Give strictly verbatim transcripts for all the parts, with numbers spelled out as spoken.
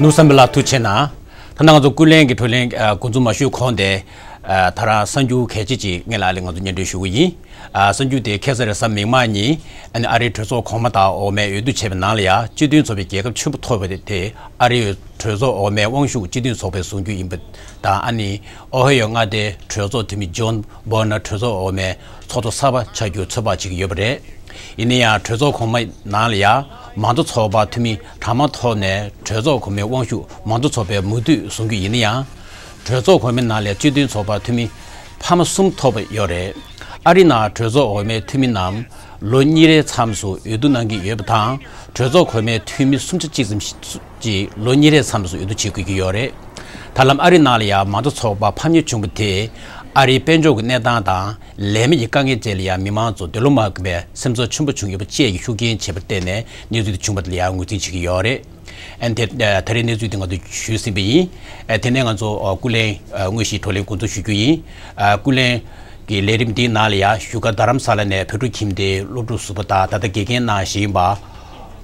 ལུགས་བསམ་པའི་ལ་ཐུགས་ཆེ་གནང་། ད་ནང་ང་ཚོ་ཀུན་གླེང་གི་གྲོས་གླེང་ཨ་འགོ་འཛུགས་མ་ཞུས་གོང་དེ། ཨ་ད་རང་གསར་འགྱུར་གལ་ཆེ་ཅིག་སྔོན་ལ་ཨ་ལས་ང་ཚོ་སྙན་སྒྲོན་ཞུ་གི་ཡིན། ཨ་གསར་འགྱུར་དེ་ཁ་སང་རེས་གཟའ་མིག་དམར་ཉིན་ཨ་ནི་ཨ་རིའི་གྲོས་ཚོགས་གོང་མ་དང་འོག་མའི་འོས་བསྡུ་བྱས་པའི་ནང་ལ་ཡ་སྤྱི་མཐུན་ཚོགས་པའི་རྒྱལ་ཁབ་ཆེན་པོ་ཐོབ་པ་དེ་ཨ་རིའི་གྲོས་ཚོགས་འོག་མའི་དབང་ཤུགས་སྤྱི་མཐུན་ཚོགས་པས་བཟུང་རྒྱུ་ཡིན་པ་དང་། ཨ་ནི་ཨོ་ཧའེ་ཡོ་མངའ་སྡེའི་གྲོས་ཚོགས་འཐུས་མི་ཇོན་བོ་ནར་གྲོས་ཚོགས་འོག་མའི་ཚོགས་གཙོ་གསར་པ་ཆགས་རྒྱུ་ཚོད་དཔག་བྱེད་ཀྱི་ཡོད་པ་རེད། ཡིན་ན་ཡང་གྲོས་ཚོགས་གོང་མའི་ནང་ལ་ཡང་མང་གཙོ་ཚོགས་པ་འཐུས་མི་གྲངས་མང་ཐོབ་ནས་གྲོས་ཚོགས་གོང་མའི་དབང་ཤུགས་མང་གཙོ་ཚོགས་པས་མུ་མཐུད་བཟུང་རྒྱུ་ཡིན་ན་ཡང་། གྲོས་ཚོགས་གོང་མའི་ནང་ལ་སྤྱི་མཐུན་ཚོགས་པ་འཐུས་མི་འཕར་མ་གསུམ་ཐོབ་ཡོད་རེད། ཨ་རི་ནང་གྲོས་ཚོགས་འོག་མའི་འཐུས་མི་རྣམས་ལོ་གཉིས་རེའི་མཚམས་སུ་འོས་བསྡུ་གནང་གི་ཡོད་པ་དང་། གྲོས་ཚོགས་གོང་མའི་འཐུས་མི་སུམ་ཆ་གཅིག་ཙམ་ཞིག་ལོ་གཉིས་རེའི་མཚམས་སུ་འོས་བསྡུ་བྱེད་དགོས་ཀྱི་ཡོད་རེད། ད་ལམ་ཨ་རི་ནང་ལ་ཡང་མང་གཙོ་ཚོགས་པ་ཕམ་ཉེས་བྱུང་བ་དེས་ཨ་རིའི་དཔལ་འབྱོར་གྱི་གནས་སྟངས་དང་ལས་མེད་ཀྱི་དཀའ་ངལ་བཅས་ལ་ཡང་མི་མང་ཚོ་འདོད་བློ་མ་ཁེངས་པའི་སེམས་ཚོར་ཆེན་པོ་བྱུང་ཡོད་པ་བཅས་ཀྱི་ཤུགས་རྐྱེན་བྱས་པར་བརྟེན་ནས་གནས་ཚུལ་དེ་བྱུང་བ་དེ་ལ་ཡང་ངོས་འཛིན་བྱེད་ཀྱི་ཡོད་རེད། ཨན་དེ་ད་རེས་གནས་ཚུལ་དེ་ང་ཚོ་ཞུས་ཟིན་པ་ཡིན། ཨ་དེ་ནས་ང་ཚོ་ཨ་ཀུན་གླེང་ཨ་དངོས་གཞིའི་བགྲོ་གླེང་འགོ་འཛུགས་ཞུ་རྒྱུ་ཡིན། ཨ་ཀུན་གླེང་གི་ལས་རིམ་འདིའི་ནང་ལ་ཡང་བཞུགས་སྒར་རྡ་རམ་ས་ལ་ནས་བོད་ཕྲུག་ཁྱིམ་སྡེའི་སློབ་ཕྲུག་ཟུར་པ་དང་ད་ལྟ་དགེ་རྒན་གནང་བཞིན་པ།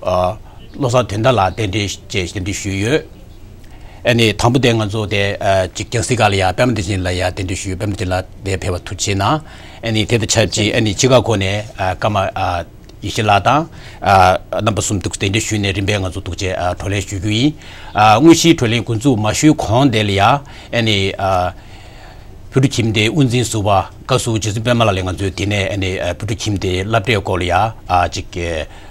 ཨ་བློ་བཟང་དོན་དག་ལགས་རྟེན་འབྲེལ་བཅས་གདན་འདྲེན་ཞུས་ཡོད། ཨ་ནི་དང་པོ་དེ་ང་ཚོ་དེ་ཨ་ཅིག་རྒྱང་སྲིང་ཁང་ལ་ཡང་པད་མ་བདེ་ཆེན་ལགས་ཡང་གདན་འདྲེན་ཞུས་ཡོད། པད་མ་བདེ་ཆེན་ལགས་དེ་ཕེབས་པར་ཐུགས་རྗེ་ཆེ་གནང་། ཨ་ནི་དེ་དང་ཆབས་ཅིག་ཨ་ནི་ཕྱི་ཁ་ཁོ་ནས་ཨ་ཀརྨ་ཨ་ཡེ་ཤེས་ལགས་དང་ཨ་རྣམ་པ་གསུམ་འདུག་གདན་འདྲེན་ཞུས་ནས་རིམ་པས་ང་ཚོ་འདུག་བྱས་ཨ་བགྲོ་གླེང་ཞུ་རྒྱུ་ཡིན། ཨ་དངོས་གཞིའི་བགྲོ་གླེང་འགོ་འཛུགས་མ་ཞུས་གོང་དེ་ལ་ཡང་ཨ་ནི་ཨ་བོད་ཕྲུག་ཁྱིམ་སྡེའི་དབུ་འཛིན་ཟུར་པ་བཀའ་ཟུར་རྗེ་བཙུན་པད་མ་ལགས་ལ་ང་ཚོས་དེ་ནས་ཨ་ནི་ཨ་བོད་ཕྲུག་ཁྱིམ་སྡེའི་སློབ་གྲྭའི་སྐོར་ལ་ཡང་ཨ་ཅིག་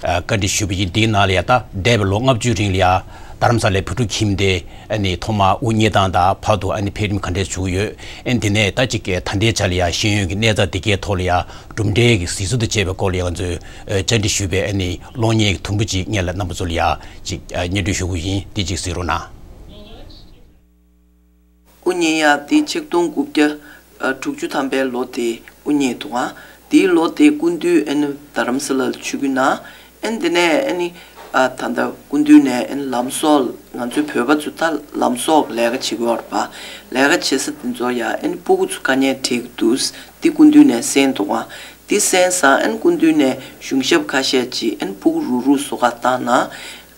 ཨ་བཀའ་འདྲི་ཞུས་པ་ཡིན། དེའི་ནང་ལ་ཡང་ད་འདས་པའི་ལོ་ལྔ་བཅུ་རིང་ལ་ཡང་རྡ་རམ་ས་ལའི་བོད་ཕྲུག་ཁྱིམ་སྡེ་ཨ་ནི་ཐོག་མར་དབུ་བརྙེས་སྟངས་དང་བར་དུ་ཨ་ནི་འཕེལ་རིམ་ག་འདྲས་བྱུང་ཡོད། ཨ་ནི་དེ་ནས་ད་ཅིག་ད་ལྟའི་ཆ་ལ་ཡང་ཤེས་ཡོན་གྱི་གནས་སྟངས་དེ་གའི་ཐོག་ལ་ཡང་གྲུབ་འབྲས་ཀྱི་གཟིགས་ཚུལ་དང་བཅས་པའི་སྐོར་ལ་ཡང་ང་ཚོས་ཨ་བཅར་འདྲི་ཞུས་པའི་ཨ་ནི་གློག་བརྙན་གྱི་དུམ་བུ་ཅིག་སྔོན་ལ་རྣམ་པ་ཚོ་ལ་ཡང་ཅིག་ཨ་སྙན་སྒྲོན་ཞུ་གི་ཡིན། དེ་ཅིག་གཟིགས་རོགས་གནང་། དབུ་བརྙེས་ཡག་དེ་ཆིག་སྟོང་དགུ་བརྒྱ་དྲུག་ཅུ་ཐམ་པའི་ལོ་དེ་དབུ་བརྙེས་འདུག་ཨང་། དེའི་ལོ་དེའི་སྐུ་མདུན་ཨ་ནི་རྡ་རམ་ས་ལར་ཆིབས་བསྒྱུར་གནང་། ཨ་ནི་དེ་ནས་ཨ་ནི་ཨ་ད་ལྟ་སྐུ་མདུན་ནས་ཨ་ནི་ལམ་བཟོ་ང་ཚོའི་བོད་པ་ཚོ་ད་ལམ་བཟོ་ལས་ཀ་བྱེད་ཀྱི་ཡོད་རེད་པ། ལས་ཀ་བྱེད་ས་དེ་ཚོ་ཡ་ཨ་ནི་སྤུ་གུ་ཚོ་དཀའ་ངལ་འཕྲད་ཀྱི་འདུག་དེ་སྐུ་མདུན་ནས་གསན་འདུག་ཨང་། དེ་གསན་སང་ཨ་ནི་སྐུ་མདུན་ནས་གཞུང་ཞབས་ཁ་ཤས་ཀྱིས་ཨ་ནི་སྤུ་གུ་རུག་རུག་བཟོ་ག་བཏང་ན།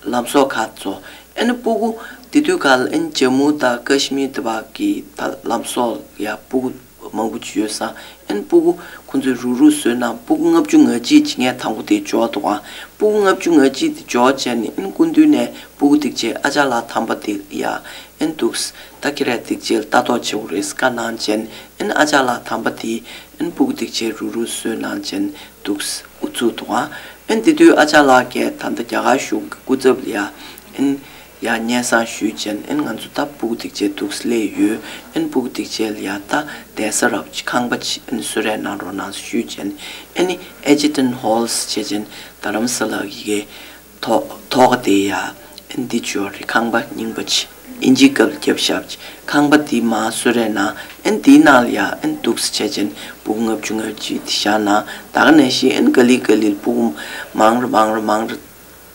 ལམ་བཟོ་ག་ཚོ། ཨ་ནི་སྤུ་གུ་དེ་དུས་ག་ལ་ཨ་ནི་ཇམ་མུ་དང་ཀ་ཤི་མིར་དེ་བ་གི་ད་ལམ་བཟོ་ཡ་སྤུ་གུ་མང་པོ་ཅིག་ཡོད་ས། ཨ་ནི་སྤུ་གུ་ཁོང་ཚོས་རུག་རུག་བཟོས་ན་སྤུ་གུ་ལྔ་བཅུ་ང་གཅིག་ཅིག་ངས་དང་པོ་དེ་འབྱོར་འདུག་ཨང་། སྤུ་གུ་ལྔ་བཅུ་ང་གཅིག་དེ་འབྱོར་བྱས་ནས་ཨ་ནི་སྐུ་མདུན་ནས་སྤུ་གུ་དེ་ཚོའི་ཨ་ཅག་ལགས་དམ་པ་དེ་ཡ་ཨ་ནི་འདུག་ད་ཁྱེད་རས་དེ་ཚོ་ལ་ལྟ་རྟོག་བྱེད་དགོས་རེད་བཀའ་གནང་བྱས་ནས་ཨ་ནི་ཨ་ཅག་ལགས་དམ་པ་དེ་ཨ་ནི་སྤུ་གུ་དེ་ཚོའི་རུག་རུག་བཟོས་གནང་བྱས་ནས་འདུག་ཨུ་ཚུགས་འདུག་ཨང་། ཨན་དེ་དུས་ཨ་ཅག་ལགས་ཀྱིས་ད་ལྟ་རྒྱ་གར་གཞུང་གི་སྐུ་ཚབ་ལ་ཡ་ཨན་ཡ་སྙན་སེང་ཞུས་བྱས་ཨན་ང་ཚོ་ད་སྤུ་གུ་དེ་ཚོ་འདུག་སླེབས་ཡོད། ཨན་སྤུ་གུ་དེ་ཚོ་ལ་ཡ་ད་གདན་ས་རབ་ཅིག་ཁང་པ་ཅིག་ཨན་གསོལ་རས་གནང་རོགས་གནང་ཞུས་བྱས་ཨན་ནི་ཨེ་ཇི་ཊན་ཧོལ་ཟེར་བྱས་ཨན་རྡ་རམ་ས་ལ་གི་གི་ཐོག་ཐོག་དེ་ཡ་ཨན་འདི་ཅོ་རི་ཁང་པ་རྙིང་པ་ཅིག་ཨིན་ཇིའི་སྐབས་ལ་བརྒྱབ་བཞག་པ་ཅིག་ཁང་པ་དེ་མར་གསོལ་རས་གནང་། ཨན་དེའི་ནང་ལ་ཡ་ཨན་འདུག་སེ་བྱས་བྱས་སྤུ་གུ་ལྔ་བཅུ་ང་བཅུ་དེ་བཞག་ན་ད་ག་ནང་བཞིན་ཨན་ག་ལེ་ག་ལེ་སྤུ་གུ་མང་རུ་མང་རུ་མང་རུ་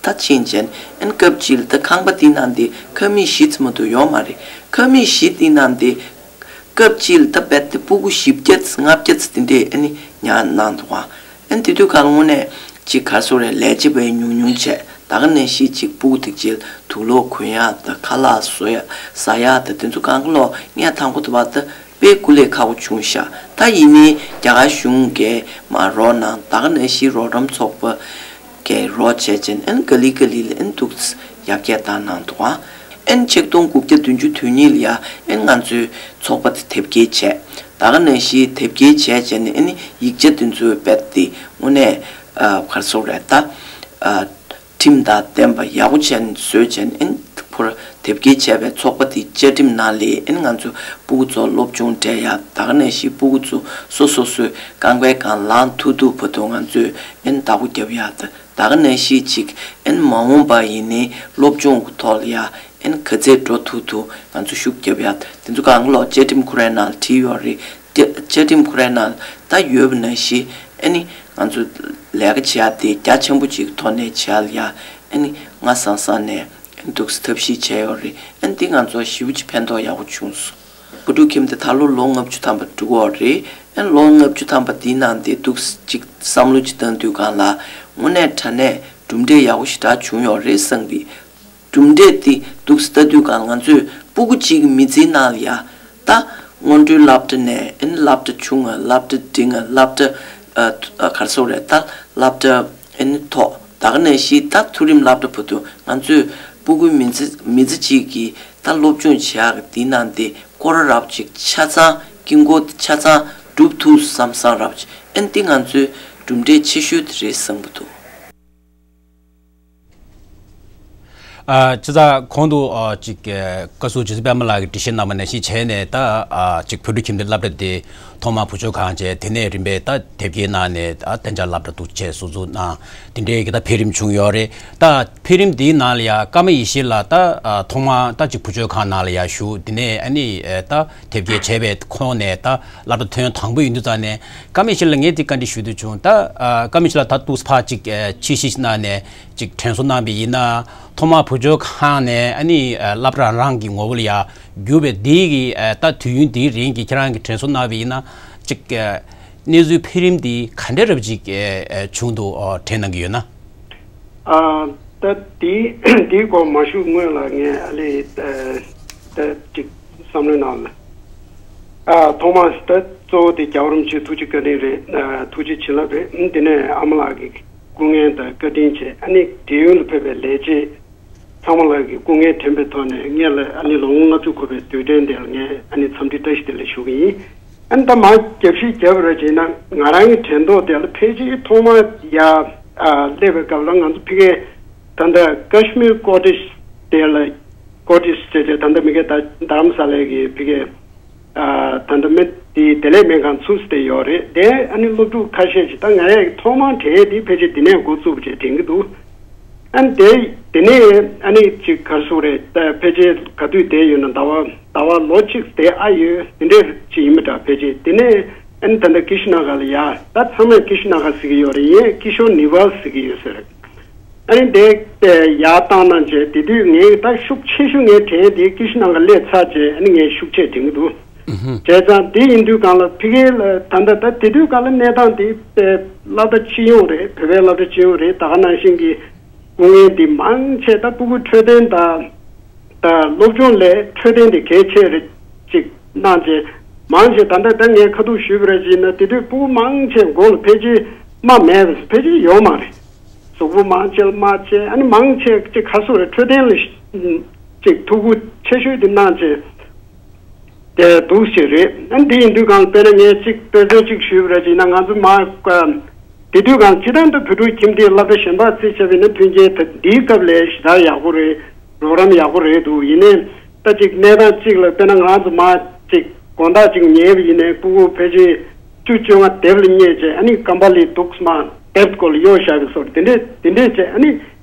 ད་ཕྱིན་བྱས་ཨན་སྐབས་གཅིག་ལ་ད་ཁང་པ་དེའི་ནང་དེ་ཁང་མིག་བཞི་ཙམ་མ་གཏོགས་ཡོད་མ་རེད། ཁང་མིག་བཞི་དེའི་ནང་དེ་སྐབས་གཅིག་ལ་ད་རྦད་དེ་སྤུ་གུ་བཞི་བརྒྱ་ཙམ་ལྔ་བརྒྱ་ཙམ་དེ་འདྲས་ཨ་ནི་ཉར་གནང་འདུག་ག་ཨ་ནི་དེ་དུས་གང་དངོས་གནས་ཅིག་ག་རེ་ཟེར་དགོས་རེད། ལས་བྱེད་པ་ཉུང་ཉུང་བྱས་ད་ག་ནང་བཞིན་ཅིག་སྤུ་གུ་དེ་ཅིག་དུག་ལོག་གོན་ཡག་དང་ཁ་ལག་བཟོ་ཡག་ཟ་ཡག་དང་དེ་ཚོ་གང་ག་ལོག་ངས་དང་པོ་དེ་བར་དུ་དཔེ་སྐུ་ལས་ཁག་པོ་བྱུང་ཤག་ད་ཡིན་ནའི་རྒྱ་གར་གཞུང་གིས་མར་རོགས་གནང་། ད་ག་ནང་བཞིན་རོགས་རམ་ཚོགས་པ་གས་རོགས་བྱས་བྱས་ཨན་ག་ལེ་ག་ལེ་ལ་ཨན་འདུག་ཡར་རྒྱས་བཏང་གནང་འདུག་ག་ཨན་ཆིག་སྟོང་དགུ་བརྒྱ་བདུན་ཅུ་དོན་གཉིས་ལ་ཡ་ཨན་ང་ཚོའི་ཚོགས་པ་དེ་དེབ་སྐྱེལ་བྱས། ད་ག་ནང་བཞིན་དེབ་སྐྱེལ་བྱས་བྱས་ནས་ཨན་ཡིག་ཆ་དེ་ཚོའི་དཔེ་དེ་དངོས་གནས་ཨ་ག་རེ་ཟེར་དགོས་རེད་ད། ཨ་ཁྲིམས་དང་ལྡན་པ་ཡག་པོ་བྱས་ནས་བཟོས་བྱས་ནས་ཨན་ཁོ་ར་དེབ་སྐྱེལ་བྱས་པའི་ཚོགས་པ་དེའི་བཅའ་ཁྲིམས་ནང་ལ་ཨན་ང་ཚོ་སྤུ་གུ་ཚོ་སློབ་སྦྱོང་སྤྲད་ཡག་ད་ག་ནང་བཞིན་སྤུ་གུ་ཚོ་སོ་སོ་སོའི་རྐང་པའི་སྒང་ལངས་ཐུབ་ཐུབ་བར་དུ་ང་ཚོས་ཨན་བདག་པོ་རྒྱབ་ཡག་ད། ད་ག་ནང་བཞིན་ཅིག་ཨན་མ་འོངས་པ་ཡིན་ནའི་སློབ་སྦྱོང་གི་ཐོག་ལ་ཡ་ཨན་ག་ཚད་འགྲོ་ཐུབ་ཐུབ་ང་ཚོ་ཤུགས་རྒྱབ་ཡ། དེ་ཚོ་གང་ག་ལོག་བཅའ་ཁྲིམས་ཁོ་རའི་ནང་ལ་བྲིས་ཡོད་རེད། བཅའ་བཅའ་ཁྲིམས་ཁོ་རའི་ནང་ལ་ད་ཡོད་པ་ནང་བཞིན་ཨ་ནི་ང་ཚོ་ལས་ཀ་བྱེད་ཡ་དེ་རྒྱ་ཆེན་པོ་ཅིག་གི་ཐོག་ནས་བྱེད་ཡ་ལ་ཡ་ཨ་ནི་སྔ་སང་སང་ནས་ཨ་ནི་འདུག་སེ་ཐབས་ཤེས་བྱས་ཡོད་རེད། ཨ་ནི་འདི་ང་ཚོ་ཞེ་པོ་ཅིག་ཕན་ཐོགས་ཡག་པོ་བྱུང་སོང་། བུ་ཕྲུག་ཁྱིམ་དེ་ད་ལོ་ལོ་ལྔ་བཅུ་ཐམ་པ་འགྲོ་གི་ཡོད་རེད། ཨ་ནི་ལོ་ལྔ་བཅུ་ཐམ་པ་འདིའི་ནང་དེ་འདུག་སེ་ཅིག་བསམ་བློ་ཅིག་བཏང་དུས་སྒང་ལ་དངོས་གནས་དྲང་གནས་གྲུབ་འབྲས་ཡག་པོ་ཞེ་དྲག་བྱུང་ཡོད་རེད་བསམ་གི། གྲུབ་འབྲས་དེ་འདུག་ལྟ་དུས་གང་ང་ཚོས་སྤུ་གུ་གཅིག་གི་མི་ཚེའི་ནང་ལ་ཡ། ད་སྔོན་འགྲོའི་སློབ་གྲྭ་ནས་ཨེ་ནི་སློབ་གྲྭ་ཆུང་ང་སློབ་གྲྭ་འབྲིང་ང་སློབ་གྲྭ་ཨ་ཨ་ག་རེ་ཟེར་དགོས་རེད། ད་སློབ་གྲྭ་ཨེ་ནི་མཐོ་ད་ག་ནང་བཞིན་ད་མཐོ་རིམ་སློབ་གྲྭ་བར་དུ་ང་ཚོས་སྤུ་གུའི་མི་ཚེ་མི་ཚེ་གཅིག་གི་ད་སློབ་སྦྱོང་བྱེད་ཡག་གི་དེའི་ནང་དེ་སྐོར་ར་རབ་ཅིག་ཆ་ཚང་དཀྱིལ་འཁོར་དེ་ཆ་ཚང་འགྲུབ་ཐུབ་བསམ་བསམ་རབ་ཅིག་ཨེ་ནི་དེ་ང་ཚོའི་གྲུབ་འབྲས་ཆེ་ཤོས་དེ་རེད་བསམ་གྱི་འདུག་ཨ། ཅི་ཙག་གོང་དུ་ཨ་ཅིག་ཨ་བཀའ་ཟུར་རྗེ་བཙུན་པད་མ་ལགས་ཀྱིས་འགྲེལ་བཤད་གནང་བ་ནང་བཞིན་བྱས་ནས། ད་ཨ་ཅིག་བོད་ཕྲུག་ཁྱིམ་སྡེ་སློབ་གྲྭ་དེ་ཐོག་མར་བུ་བཅོལ་ཁང་བྱས། དེ་ནས་རིམ་པས་ད་དེབ་སྐྱེལ་གནང་ནས། ཨ་གཏན་འཇགས་སློབ་གྲྭ་འདུག་བྱས་གསོ་འཛུགས་གནང་། དེ་འདྲའི་གི་ད་འཕེལ་རིམ་བྱུང་ཡོད་རེད། ད་འཕེལ་རིམ་འདིའི་ནང་ལ་ཡ་ཀརྨ་ཡེ་ཤེས་ལགས་ད་ཨ་ཐོག་མར་ད་ཅིག་བུ་བཅོལ་ཁང་ནང་ལ་ཡ་བཞུགས། དེ་ནས་ཨ་ནི་ཨ་ད་དེབ་སྐྱེལ་བྱས་པའི་ཁོངས་ནས་ད་སློབ་གྲྭ་ཐོན་དང་པོ་ཡིན་དུས་ཙང་ནས། ཀརྨ་ཡེ་ཤེས་ལགས་ངས་འདི་བཀའ་འདྲི་ཞུ་འདོད་བྱུང་། ད་ཨ་ཀརྨ་ཡེ་ཤེས་ལགས་ད་འདུག་ཕར་ཅིག་ཨ་ཕྱིས་བཤོལ་གནང་ནས་ཅིག་དྲན་གསོ་གནང་བ་ཡིན་ན། ཐོག་མར་བུ་བཅོལ་ཁང་ནས་ཨ་ནི་ཨ་སློབ་གྲྭ་རང་གི་ངོ་བོ་ལ་ཡ་བསྒྱུར་བའི་འདི་གི་ཨ་ད་དུས་ཡུན་འདིའི་རིང་གི་ཁྱེད་རང་གིས་དྲན་གསོ་གནང་བ་ཡིན་ན། ཅིག་ཨ་གནས་ཚུལ་འཕེལ་རིམ་འདི་ག་འདྲ་རབ་ཅིག་ཨ་ཨ་བྱུང་འདུག་ཨོ་དྲན་གནང་གི་ཡོད་ན། ཨ་ད་དེ་དེའི་སྐོར་མ་ཞུ་སྔོན་ལ་ངས་ཨ་ལས་ཨ་ད་ཅིག་བསམ་བློའི་ནང་ལ། ཨ་ཐོག་མར་ད་གཙོ་བོ་དེ་རྒྱལ་བ་རིན་པོ་ཆེའི་ཐུགས་རྗེ་བཀའ་དྲིན་རེད། ཨ་ཐུགས་རྗེ་བྱིན་རླབས་རེད། ཨ་དེ་ནས་ཨ་མ་ལགས་ཀྱི་སྐུ་ངལ་དང་བཀའ་དྲིན་བྱས། ཨ་ནི་དེ་ཡུན་ལ་ཕེབས་པའི་ལས་བྱེད་ཚང་མ་ལགས་ཀྱི་སྐུ་ངལ་དྲན་པའི་ཐོག་ནས། ངས་ལ་ཨ་ནི་ལོ་ངོ་ལྔ་བཅུ་འཁོར་བའི་དུས་དྲན་དེ་ལ་ངས་ཨ་ནི་འཚམས་འདྲི་བཀྲ་ཤིས་བདེ་ལེགས་ཞུ་གི་ཡིན། ཨ་ནི་ད་མར་རྒྱབ་བཤིག་བརྒྱབ་པ་རེད་བྱས་ན། ང་རང་གི་དྲན་ཐོག་དེ་ལ་ཕལ་ཆེར་ཐོག་མར་ཡར་ཨ་སླེབས་པའི་སྐབས་ལ་ང་ཚོ་ཕ་གིར་ད་ལྟ་ཀ་ཤི་མིར་ཀོ་ཊེཇ་དེ་ལ། ཀོ་ཊེཇ་ཟེར་བྱས་ད་ལྟ་མ་གི་ད་རྡ་རམ་ས་ལའི་གི་ཕ་གིར་ཨ་ད་ལྟ་མི་དེ་བདེ་ལེགས་སྨན་ཁང་ཚུགས་ཏེ་ཡོད་རེད། དེ་ཨ་ནི་སློབ་ཕྲུག་ཁ་ཤས་ཤིག་ད་ང་ཡས་ཐོག་མར་དྲན་ཡས་དེ་ཕལ་ཆེར་དེ་ནས་འགོ་བཙུགས་པ་བྱས་དྲན་གྱི་འདུག་ཨ་ནི་དེ་དེ་ནས་ཨ་ནི་ཅིག་ག་རེ་ཟེར་དགོས་རེད། ད་ཕལ་ཆེར་ག་དུས་བསྡད་ཡོད་ན་ཟླ་བ་ཟླ་བ་ལོ་གཅིག་བསྡད་ཨ་ཡོད་དེ་འདྲས་ཅིག་ཡིན་པ་འདྲ། ཕལ་ཆེར་དེ་ནས་ཨ་ནི་ད་ལྟ་ཀི་ཤུ་ན་ག་ལ་ཡ། ད་ཚང་མས་ཀི་ཤུ་ན་ག་ཟེར་གྱི་ཡོད་རེད། ཡིན་ནའི་ཀི་ཤོར་ནི་བལ་ཟེར་གྱི་ཡོད་ཟེར། ཨ་ནི་དེ་ཡར་བཏང་གནང་བྱས། དེ་དུས་ངས་ད་ཤུགས་ཆེ་ཤོས་ངས་དྲན་དེ་ཀི་ཤུ་ན་ག་སླེབས་ཚར་རྗེས་ཨ་ནི་ངས་ཤུགས་ཆེ་དྲན་གྱི་འདུག་བྱས་ཙང་དེ་ཡིན་དུས་གང་ལ་ཕ་གི་ལ་ད་ལྟ་ད་དེ་དུས་གང་ལ་གནས་སྟངས་དེ་སློབ་གྲྭ་སྤྱི་ཡོངས་རེད། བོད་པའི་སློབ་གྲྭ་སྤྱི་ཡོངས་རེད། ད་ག་ནང་བཞིན་གྱི་སྐུ་ངལ་འདི་མང་ཆེ་ད་སྤུ་གུ་འཕྲོད་བསྟེན་དང་ད་སློབ་སྦྱོང་ལས་འཕྲོད་བསྟེན་དེ་གལ་ཆེ་རེད་ཅིག་གནང་རྗེས། མང་ཆེ་ད་ལྟ་ད་ངས་ཁ་ཐུག་ཞུས་པ་རེད་བྱས་ན། དེ་དུས་སྤུ་གུ་མང་ཆེ་མགོ་ལ་ཕལ་ཆེར་རྨ་མེད་པ་ཕལ་ཆེར་ཡོད་མ་རེད། གཟུགས་པོ་མང་ཆེ་ལ་རྨ་བྱས། ཨ་ནི་མང་ཆེ་ཅིག་ག་རེ་ཟེར་དགོས་རེད། འཕྲོད་བསྟེན་ལ་ཅིག་ཐུགས་ཁུར་ཆེ་ཤོས་དེ་གནང་བྱས། དེ་འདུག་ཞིག་རེད། ཨ་ནི་དེ་ཡིན་དུས་གང་དཔེར་ན་ངས་ཅིག་དཔེ་མཚོན་ཅིག་ཞུས་པ་རེད་བྱས་ན། ང་ཚོ་མ་དེ་དུས་གང་སྤྱིར་བཏང་དུ་བོད་ཕྲུག་ཁྱིམ་སྡེའི་སློབ་གྲྭ་གཞན་པ་རྩིས་བྱས་པ་ཡིན་ན་མཐུན་རྐྱེན་ད་འདིའི་སྐབས་ལས་ཞེ་དྲག་ཡག་པོ་རེད། རོགས་རམ་ཡག་པོ་རེད་འདུག་ཡིན་ནའི་ད་ཅིག་གནས་སྟངས་གཅིག་ལ་དཔེར་ན་ང་ཚོ་མ་ཅིག་དགོང་དག་ཅིག་ཉལ་བ་ཡིན་ནའི་སྤུ་གུ་ཕལ་ཆེར་བཅུ་བཅོ་ལྔ་དེབ་ལ་བསྙེས་བྱས། ཨ་ནི་ཀམ་པ་ལི་འདུག་མ་དེབ་སྐོར་ལ་གཡོག་བཞག་པའི་བཟོ་འདྲ། དེ་འདྲས་དེ་འདྲས་བྱས། ཨ་ནི་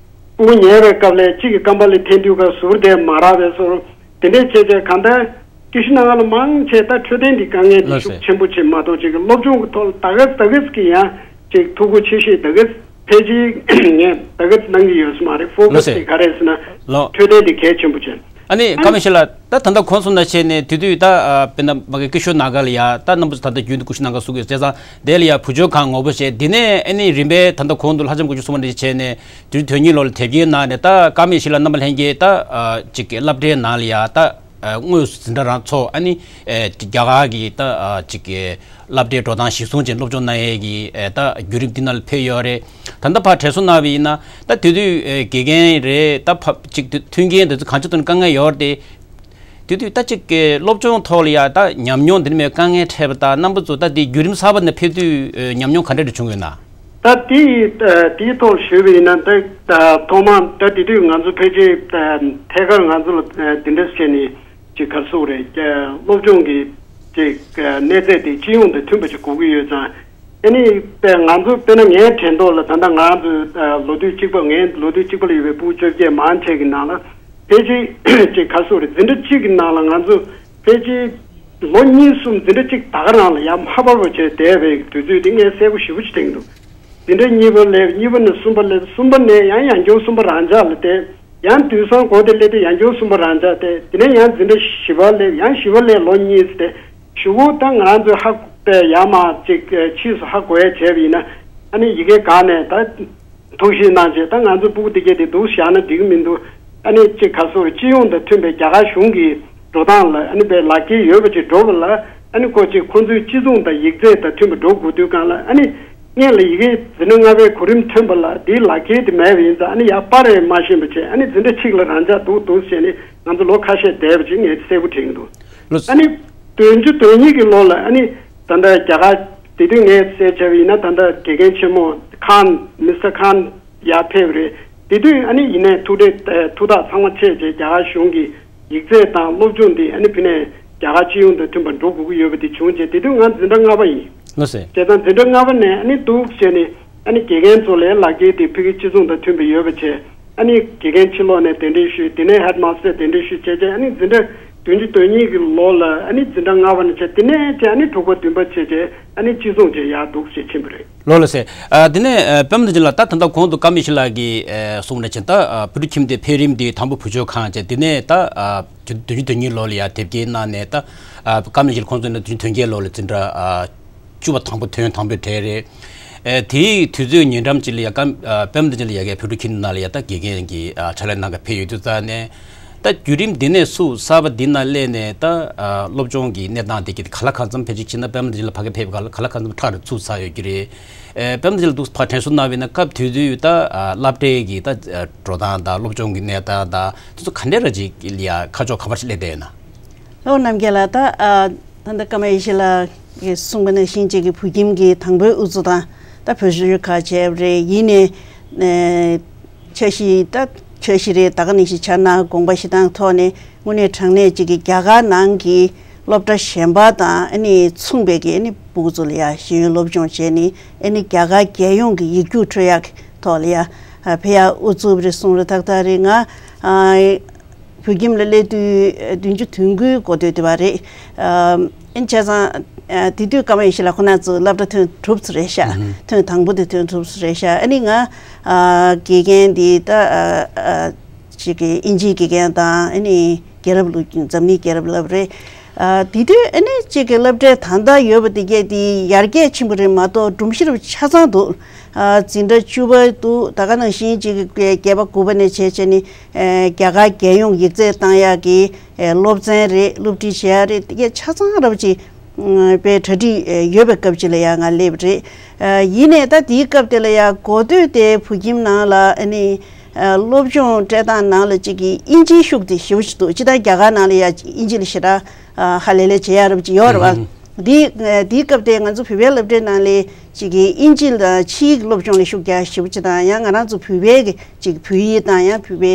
སྤུ་གུ་ཉལ་བའི་སྐབས་ལ་གཅིག་གི་ཀམ་པ་ལི་འཐེན་དུས་སྐབས་ཟུར་དེ་མ་རག་པའི་བཟོ་འདྲ། དེ་འདྲས་བྱས་བྱས་གང་ལྟར་ཀི་ཤུ་ན་ག་ལ་མང་ཆེ་ད་འཕྲོད་བསྟེན་གྱི་དཀའ་ངལ་དེ་ལགས་ཤུགས་ཆེན་པོ་ཅིག་མ་གཏོགས་ཅིག་སློབ་སྦྱོང་གི་ཐོག་ལ་ད་ག་ད་ག་གི་ཡང་ཅིག་ཐུགས་ཁུར་ཆེ་ཤོས་ད་ག་ཕལ་ཆེར་ངས་ད་ག་གནང་གི་ཡོད་ས་མ་རེད། ཕོ་ཀ་སི་དེ་ག་རེ་ཟེར་ན་ལོ། འཕྲོད་བསྟེན་དེ་གལ་ཆེན་པོ་ཆེ། ཨ་ནི་ཨ་ཀ་མི་ཤི་ལ་ད་ད་ལྟ་གོང་གསུངས་ན་བྱས་ནས་དེ་དུས་ད་ཨ་དཔེར་ན་མ་གི་ཀི་ཤུ་ན་ག་ལ་ཡ་ད་རྣམ་པ་ཚོ་ད་ལྟ་རྒྱུན་དུ་ཀི་ཤུ་ན་ག་གསུང་གི་ཡོད་ཙང་། དེ་ལ་ཡ་བུ་བཅོལ་ཁང་ངོ་བོ་བྱས། དེ་ནས་ཨ་ནི་རིམ་པས་ད་ལྟ་གོང་དུ་ལྷ་ལྕམ་སྐུ་ཞབས་གསུངས་པ་འདྲ་བྱས་ནས་དུས་དོན་གཉིས་ལོ་ལ་དེབ་སྐྱེལ་གནང་ནས། ད་ཀ་མི་ཤི་ལ་རྣམ་པ་ལྷན་རྒྱས་ད་ཨ་ཅིག་སློབ་གྲྭའི་ནང་ལ་ཡ་ད་ཨ་དངོས་སུ་འཛིན་གྲྭ་རང་ཚོགས། ཨ་ནི་ཨེ་རྒྱ་གར་གྱི་ད་ཨ་ཅིག་སློབ་གྲྭའི་འགྲོ་སྟངས་གཞིར་བཟུང་བྱས་སློབ་སྦྱོང་གནང་ཡས་ཀྱི་ཨེ་ད་བརྒྱུད་རིམ་འདི་ནང་ལ་ཕེབས་ཡོད་རེད། ད་ལྟ་ཕར་དྲན་གསོ་གནང་བ་ཡིན་ན། ད་དེ་དུས་ཨེ་དགེ་རྒན་རེད། ད་ཕ་ཅིག་མཐུན་རྐྱེན་དེ་ཚོ་གང་ཅི་ཐོག་ནས་དཀའ་ངལ་ཡོད་རེད་དེ། དེ་དུས་ད་ཅིག་གི་སློབ་སྦྱོང་ཐོག་ལ་ཡ་ད་ཉམས་མྱོང་འདི་ནས་མེད་དཀའ་ངལ་འཕྲད་པ་དང་། རྣམ་པ་ཚོ་ད་དེ་བརྒྱུད་རིམ་གསར་པ་ནས་ཕེབས་དུས་ཨེ་ཉམས་མྱོང་ག་འདྲ་འདྲ་བྱུང་ཡོད་ན། ད་དེའི་ཨ་དེའི་ཐོག་ཞུས་པ་ཡིན་ན། ད་ད་ཐོག་མ་ད་དེ་དུས་ང་ཚོ་ཕལ་ཆེར་ཨ་ཐད་ཀར་ང་ཚོ་ལ་ཨ་དེ་འདྲ་བྱས་ནས་ཅིག་ག་རེ་ཟེར་དགོས་རེད། ཨ་སློབ་སྦྱོང་གི་ཅིག་ཨ་གནས་ཚད་དེ་སྤྱི་ཡོངས་དང་མཐུན་པ་ཅིག་དགོས་ཀྱི་ཡོད་ཙང་། ཨ་ནི་དཔེ་ང་ཚོ་དཔེར་ན་ངའི་དྲན་ཐོག་ལ་ད་ལྟ་ང་ཚོ་ཨ་ལོ་དུས་གཅིག་པ། ངའི་ལོ་དུས་གཅིག་པ་ལ་ཡོད་པའི་སྤུ་གུ་བཅོ་བརྒྱད་མང་ཆེ་གི་ནང་ལ་ཕལ་ཆེར་ཅིག་ག་རེ་ཟེར་དགོས་རེད། འཛིན་གྲྭ་གཅིག་གི་ནང་ལ་ང་ཚོ་ཕལ་ཆེར་ལོ་གཉིས་གསུམ་འཛིན་གྲྭ་གཅིག་ད་ག་རང་ལ་ཡར་མ་བབས་པ་བྱས་བསྡད་པའི་དུས་ཚོད་དེ་ངས་གསལ་པོ་ཞེ་པོ་ཅིག་དྲན་གྱི་འདུག་འཛིན་གྲྭ་གཉིས་པ་སླེབས། གཉིས་པ་ནས་གསུམ་པ་སླེབས། གསུམ་པ་ནས་ཡང་ཡང་སྐྱར་གསུམ་པ་རང་འཇགས་ལ་བསྡད། ཡང་དུས་སང་གོ་དེ་སླེབས་དུས་ཡང་སྐྱར་གསུམ་པ་རང་འཇགས་བསྡད། དེ་ནས་ཡང་འཛིན་གྲྭ་བཞི་པ་སླེབས། ཡང་བཞི་པ་སླེབས་ལོ་གཉིས་བསྡད། གཞུག་གུ་ད་ང་རང་ཚོས་ཧ་གོ་ཡ་མ་ཅིག་ཕྱིས་སུ་ཧ་གོ་ཡ་བྱས་པ་ཡིན་ན། ཨ་ནི་ཡི་གེ་སྒང་ནས་ད་ཐུགས་ཞིབ་གནང་བྱས། ད་ང་ཚོ་སྤུ་གུ་དེ་གས་དེ་འདུག་བཞག་ན་འགྲིག་གི་མི་འདུག་ཨ་ནི་ཅིག་ག་སོ་སྤྱི་ཡོངས་དང་མཐུན་པའི་རྒྱ་གར་གཞུང་གི་འགྲོ་སྟངས་ལ་ཨ་ནི་དཔེ་ལག་འཁྱེར་ཡོད་པ་ཅིག་འགྲོ་བ་ལ་ཨ་ནི་ཁོ་ཅིག་ཁོ་ཚོའི་སྤྱི་ཚོགས་དང་ཡིག་ཚད་དང་མཐུན་པ་འགྲོ་དགོས་དུས་སྒང་ལ་ཨ་ནི་སྔོན་ལ་ཡི་གེ་འཛིན་གྲྭ་ལྔ་པའི་གོ་རིམ་ཐོན་པ་ལ་དེའི་ལག་འཁྱེར་དེ་མེད་པ་ཡིན་ཙང་ཨ་ནི་ཡར་པར་རེ་མ་ཤེས་པ་བྱས་ཨ་ནི་འཛིན་གྲྭ་གཅིག་ལ་རང་འཇགས་འདུག་འདུག་བྱས་ནས་ང་ཚོ་ལོ་ཁ་ཤས་བསྡད་པ་ཅིག་ངས་གསལ་པོ་དྲན་གྱི་འདུག་ལོ། ཨ་ནི་བདུན་ཅུ་དོན་གཉིས་ཀྱི་ལོ་ལ་ཨ་ནི་ད་ལྟ་རྒྱ་གར་དེ་དུས་ངས་གསལ་བྱས་པ་ཡིན་ན་ད་ལྟ་དགེ་རྒན་ཆེན་མོ་ཁཱན་མི་སི་ཊར་ཁཱན་ཡར་ཕེབས་རེད། དེ་དུས་ཨ་ནི་ཡིན་ནའི་ཐུགས་ཁྲལ་ཐུགས་ཐག་ཚང་མ་ཆད་རྗེས་རྒྱ་གར་གཞུང་གི་ཡིག་ཚད་དང་སློབ་སྦྱོང་འདི་ཨ་ནི་ཕི་ནས་རྒྱ་གར་སྤྱི་ཡོངས་དང་མཐུན་པར་འགྲོ་དགོས་ཀྱི་ཡོད་པ་དེ་བྱུང་རྗེས་དེ་དུས་ང་འཛིན་གྲྭ་ལྔ་པ་ཡིན། ལགས་སེ། བྱས་ཙང་འཛིན་གྲྭ་ལྔ་པ་ནས་ཨ་ནི་འདུག་བྱས་ནས་ཨ་ནི་དགེ་རྒན་ཚོ་ལ་ལག་འཁྱེར་དེ་ཕ་གི་སྤྱི་ཚོགས་དང་མཐུན་པ་ཡོད་པ་བྱས། ཨ་ནི་དགེ་རྒན་ཕྱི་ལོགས་ནས་གདན་འདྲེན་ཞུས། དེ་ནས་ཧེཌ་མཱ་སི་ཊར་གདན་འདྲེན་ཞུས་བྱས་རྗེས་ཨ་ནི་འཛིན་གྲྭ་བདུན་ཅུ་དོན་གཉིས་ཀྱི་ལོ་ལ་ཨ་ནི་འཛིན་གྲྭ་ལྔ་པ་ནས་བྱས་དེ་ནས་བྱས་ཨ་ནི་དྲུག་པ་བདུན་པ་བྱས་རྗེས་ཨ་ནི་སྤྱི་ཚོགས་བྱས་ཡར་འདུག་བྱས་ཕྱིན་པ་རེད། ལོ་ལ་ཟེར། ཨ་དེ་ནས་ཨ་པད་མ་བདེ་ཆེན་ལགས་ད་ད་ལྟ་གོང་དུ་ཀརྨ་ཡེ་ཤེས་ལགས་ཀྱིས་ཨ་གསུངས་ནང་བཞིན་ད་ཨ་བོད་ཕྲུག་ཁྱིམ་སྡེ་འཕེལ་རིམ་དེ་དང་པོ་བུ་བཅོལ་ཁང་བྱས་དེ་ནས་ད་ཨ་བདུན་ཅུ་དོན་གཉིས་ལོ་ལ་ཡར་དེབ་སྐྱེལ་གནང་ནས་ད་ཨ་ཀརྨ་ཡེ་ཤེས་ཁོང་ཚོ་ནས་བདུན་ཅུ་དོན་བརྒྱད་ལོ་ལ་འཛིན་གྲྭ་ཨ་བཅུ་པ་དང་པོ་ཐོན་དང་པོའི་གྲས་རེད། ཨེ་དེའི་དུས་ཚོད་ཉེ་འགྲམ་ཅིག་ལ་ཡ་ཀརྨ་ཨ་པད་མ་བདེ་ཆེན་ལགས་ཡ་གའི་བོད་ཕྲུག་ཁྱིམ་སྡེ་ནང་ལ་ཡ་ད་དགེ་རྒན་གྱི་ཨ་ཕྱག་ལས་གནང་ག་ཕེབས་ཡོད་དུས་ཙང་ནས་ད་བརྒྱུད་རིམ་འདི་ནས་ཚུར་གསར་པ་འདི་ནང་སླེབས་ནས་ད་ཨ་སློབ་སྦྱོང་གི་གནས་སྟངས་དེ་གི་ག་ལ་གང་འཚམ་ཕལ་ཆེར་བྱས་ན་པད་མ་བདེ་ཆེན་ལགས་ཕ་གི་ཕེབས་ག་ལ་ག་ལ་གང་འཚམ་ཁྲག་རེ་ཚུགས་ཚར་ཡོད་ཀྱི་རེད། ཨེ་པད་མ་བདེ་ཆེན་ལགས་འདུག་ཕར་དྲན་གསོ་གནང་བས་ན་སྐབས་དེ་དུས་ད་ཨ་སློབ་གྲྭའི་གི་ད་ཨ་འགྲོ་སྟངས་དང་སློབ་སྦྱོང་གི་གནས་སྟངས་དང་དེ་ཚོ་ག་འདྲ་ར་ཅིག་ལ་ཡ་ཁ་ཕྱོགས་ག་པར་སླེབས་བསྡད་ཡོད་ན། ལྷོ་རྣམ་རྒྱལ་ལགས་ད་ཨ་ད་ལྟ་ཀརྨ་ཡེ་ཤེས་ལགས་ཀྱིས་གསུངས་པ་ནང་བཞིན་ཅིག་གི་བོད་ཁྱིམ་གྱི་དང་པོའི་དབུ་གཙོ་དང་ད་བོད་གཞུང་ཁག་བྱས་པ་རེད། ཡིན་ནའི་ཨེ་འཆར་གཞི་ད་འཆར་གཞི་རེད། ད་ག་ནང་བཞིན་འཆར་སྣང་དགོངས་པ་བཞེས་སྟངས་ཐོག་ནས་དངོས་གནས་དྲང་གནས་ཅིག་གི་རྒྱ་གར་ནང་གི་སློབ་གྲྭ་གཞན་པ་དང་ཨ་ནི་མཚུངས་པའི་གི་ཨ་ནི་དབུ་གཙོ་ལ་ཡ་ཤེས་ཡོན་སློབ་སྦྱོང་བྱས་ནས་ཨ་ནི་རྒྱ་གར་རྒྱལ་ཡོངས་ཀྱི་ཡིག་རྒྱུགས་འཕྲོད་ཡག་གི་ཐོག་ལ་ཡ་ཕེབས་ཡག་དབུ་གཙོ་རེད་གསུངས་རེད། ཏག་ཏག་རེད། ང་ཨ། བོད་ཁྱིམ་ལ་སླེབས་དུས་བདུན་ཅུ་དོན་དགུའི་འགོ་སྟོད་དེ་བ་རེད། ཨ་ཨིན་བྱས་ཙང་ཨ་དེ་དུས་ཀརྨ་ཡེ་ཤེས་ལགས་ཁོ་ན་ཚོ་སློབ་གྲྭ་ཐོན་གྲུབ་ཚར་རེད་ཤག་ཨུ་ཧུམ། ཐོན་དང་པོ་དེ་ཐོན་གྲུབ་ཚར་རེད་ཤག་ཨ་ནི་ང་ཨ་དགེ་རྒན་འདི་ད་ཨ་ཨ་ཅིག་གི་ཨིན་ཇིའི་དགེ་རྒན་དང་ཨ་ནི་རྒྱལ་རབས་སློབ་འཛམ་གླིང་རྒྱལ་རབས་བསླབ་རེད། ཨ་དེ་དུས་ཨ་ནི་གཅིག་གི་སློབ་གྲྭའི་ད་ལྟ་ཡོད་པ་དེ་གས་དེ་ཡར་རྒྱས་ཕྱིན་པ་རེད་མ་གཏོགས་སྒྲོམ་གཞི་རུ་ཆ་ཚང་འདུག་ཨ་འཛིན་གྲྭ་བཅུ་པ་འདུག་ད་ག་ནང་བཞིན་གཅིག་གི་བརྒྱད་པ་དགུ་པ་ནས་བྱས་བྱས་ནས་ཨ་རྒྱ་གར་རྒྱལ་ཡོངས་ཡིག་ཚད་བཏང་ཡག་གི་ཨ་སློབ་ཚན་རེད། སློབ་ཁྲིད་བྱེད་ཡག་རེད། དེ་གས་ཆ་ཚང་རབ་ཅིག་ཨ་དཔེ་གྲ་སྒྲིག་ཨ་ཡོད་པའི་སྐབས་ཅིག་ལ་ཡང་ང་སླེབས་རེད། ཨ་ཡིན་ནའི་ད་དེའི་སྐབས་དེ་ལ་ཡང་འགོ་སྟོད་དེ་བོད་ཁྱིམ་ནང་ལ་ཨ་ནི་ཨ་སློབ་སྦྱོང་སྤྲད་སྟངས་ནང་ལ་གཅིག་གི་ཨིན་ཇིའི་ཤུགས་དེ་ཞེ་པོ་ཅིག་འདུག་སྤྱིར་བཏང་རྒྱ་གར་ནང་ལ་ཡ་ཨིན་ཇི་ལ་ཞེ་དྲག་ཨ་ཧ་ལས་ལས་བྱེད་ཡག་རབ་ཅིག་ཡོད་རེད་བ། ཨུ་ཧུམ། འདི་ཨ་འདིའི་སྐབས་དེ་ང་ཚོ་བོད་པའི་སློབ་གྲྭའི་ནང་ལས་གཅིག་གི་ཨིན་ཇི་དང་ཕྱིའི་སློབ་སྦྱོང་ལ་ཤུགས་རྒྱག་ཞེ་པོ་ཅིག་དང་ཡང་ང་རང་ཚོ་བོད་པའི་གི་གཅིག་བོད་ཡིག་དང་ཡང་བོད་པའི་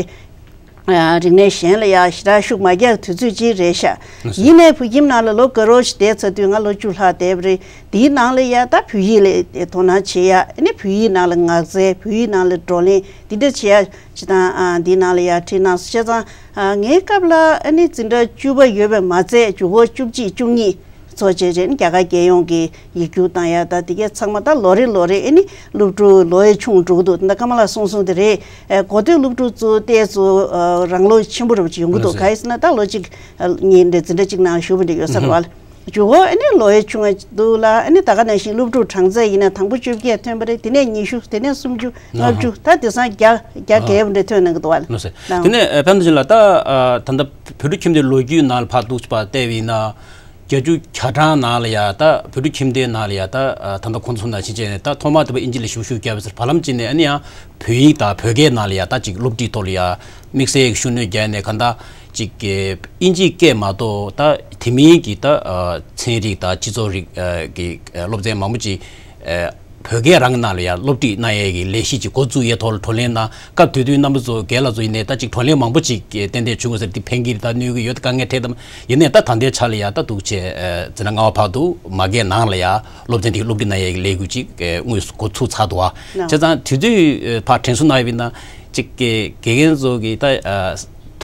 ཨ་རིག་གནས་གཞན་ལ་ཡང་ཞེ་དྲག་ཤུགས་མ་རྒྱག་དུས་ཚོད་ཅིག་རེད་ཤག་ཨ་ཡིན་ནའི་བོད་ཁྱིམ་ནང་ལ་ལོ་དགུ་རོགས་ཤིག་བསྡད་ཚར་དུས་ང་ལོ་བཅུ་ལྷག་བསྡད་པ་རེད། དེའི་ནང་ལ་ཡ་ད་བོད་ཡིག་ལ་དོ་སྣང་བྱེད་ཡ། ཨ་ནི་བོད་ཡིག་ནང་ལ་ངག་རྩལ། བོད་ཡིག་ནང་ལ་བགྲོ་གླེང་འདི་འདྲ་བྱེད་ཡ་ཅིག་དང་། ཨ་འདིའི་ནང་ལ་ཡ་ཁྲིད་གནང་སོང་། བྱས་ཙང་ཨ་ངའི་སྐབས་ལ་ཨ་ནི་འཛིན་གྲྭ་བཅུ་པ་ཡོད་པས་མ་ཚད་འཇུག་སྒོ་བཅུ་གཅིག་བཅུ་གཉིས་ཚོ་བྱས་རྗེས་ནི་རྒྱ་གར་རྒྱལ་ཡོངས་ཀྱི་ཡིག་རྒྱུགས་བཏང་ཡ་ད་དེ་གས་ཚང་མ་ད་ལོ་རེ་ལོ་རེ་ཨ་ནི་སློབ་ཕྲུག་ལོ་ཡི་ཆུང་འགྲོ་གི་འདུག་ད་ཀརྨ་ལགས་གསུངས་སོང་དེ་རེད། ཨ་འགོ་སྟོད་སློབ་ཕྲུག་ཚོ་ཏོག་ཙམ་ཨ་རང་ལོ་ཆེན་པོ་རུ་ཅིག་ཡོང་གི་འདུག་ལགས་སོ། ག་ཡིན་ཟེར་ན་ད་ལོ་གཅིག་ཨ་གཉིས་འདྲ་འཛིན་གྲྭ་གཅིག་ནང་ཞུགས་པ་འདྲ་ཡོད་ས་རེད་བ། ཨུ་ཧུམ། འཇུག་སྒོ་ཨ་ནི་ལོ་ཡི་ཆུང་བ་འདུག་ལ། ཨ་ནི་ད་ག་ནང་བཞིན་སློབ་ཕྲུག་གྲངས་ཚད་ཡིན་ན་དང་པོ་བཅོ་བརྒྱད་ཐོན་པ་རེད། དེ་ནས་ཉི་ཤུ། དེ་ནས་སུམ་ཅུ། ལྔ་བཅུ། ད་དེང་སང་བརྒྱ་བརྒྱ་ཨ་བརྒལ་བ་འདྲ་ཐོན་གནང་གི་འདུག་བ། ལགས་སོ། དེ་ནས་ཨ་ཕན་ཚུན་ལ་ད་ཨ་ད་ལྟ་བོད་ཕྲུག་ཁྱིམ་སྡེའི་ལོ་རྒྱུས་ནང་ལ་ཕར་འདུག་པ་བལྟས་པ་ཡིན་ན། བརྒྱད་ཅུ་གྱ་གྲངས་ནང་ལ་ཡ་ད་བོད་ཕྲུག་ཁྱིམ་སྡེའི་ནང་ལ་ཡ་ད་ཨ་ད་ལྟ་ཁོང་ཚོ་ནང་བཞིན་བྱས་ནས་ད་ཐོག་མར་དེ་བ་ཨིན་ཇི་ལ་ཞུགས་ཞུགས་བརྒྱབ་པ་ཟེར། བར་ལམ་ཅིག་ནས་ཨ་ནི་ཡང་བོད་ཡིག་དང་བོད་སྐད་ནང་ལ་ཡ་ད་ཅིག་སློབ་ཁྲིད་ཐོག་ལ་ཡ་དམིགས་བསལ་གྱི་ཤུགས་སྣོན་བརྒྱབ་ནས་གང་ལྟར་ཅིག་གི་ཨིན་ཇིའི་སྐད་མ་གཏོགས་ད་དེ་མིན་གྱི་ད་ཨ་ཚན་རིག་དང་སྤྱི་ཚོགས་རིག་ཨ་གི་ཨ་སློབ་ཚན་མང་པོ་ཅིག་ཨ་བོད་སྐད་རང་གི་ནང་ལ་ཡ་སློབ་ཁྲིད་གནང་ཡས་ཀྱི་ལས་གཞི་ཅིག་འགོ་བཙུགས་ཡས་ཐོག་ལ་བགྲོ་གླེང་གནང་། སྐབས་དེ་དུས་རྣམ་པ་ཚོ་རྒན་ལགས་ཚོ་ཡིན་ནའི་ད་ཅིག་བགྲོ་གླེང་མང་པོ་ཅིག་ཏན་ཏན་བྱུང་ཡོད་ས་རེད། འདི་ཕན་གྱི་རེད། ད་གནོད་ཀྱི་ཡོད། ད་དཀའ་ངལ་འཕྲད་དམ། ཡིན་ནའི་ད་ད་ལྟའི་ཆ་ལ་ཡ་ད་འདུག་བྱས་ཨ་འཛིན་གྲྭ་ལྔ་པ་བར་དུ་མ་རྒན་ནང་ལ་ཡ་སློབ་ཚན་དེ་སློབ་ཁྲིད་གནང་ཡས་ཀྱི་ལས་འགུལ་ཅིག་ཨ་དངོས་སུ་འགོ་ཚུགས་ཚར་འདུག་ཨ། ལགས། བྱས་ཙང་དུས་ཚོད་ཨ་ཕར་དྲན་གསོ་གནང་ཡོད་པ་ཡིན་ན་ཅིག་གི་དགེ་རྒན་ཚོ་གི་ད་ཨ་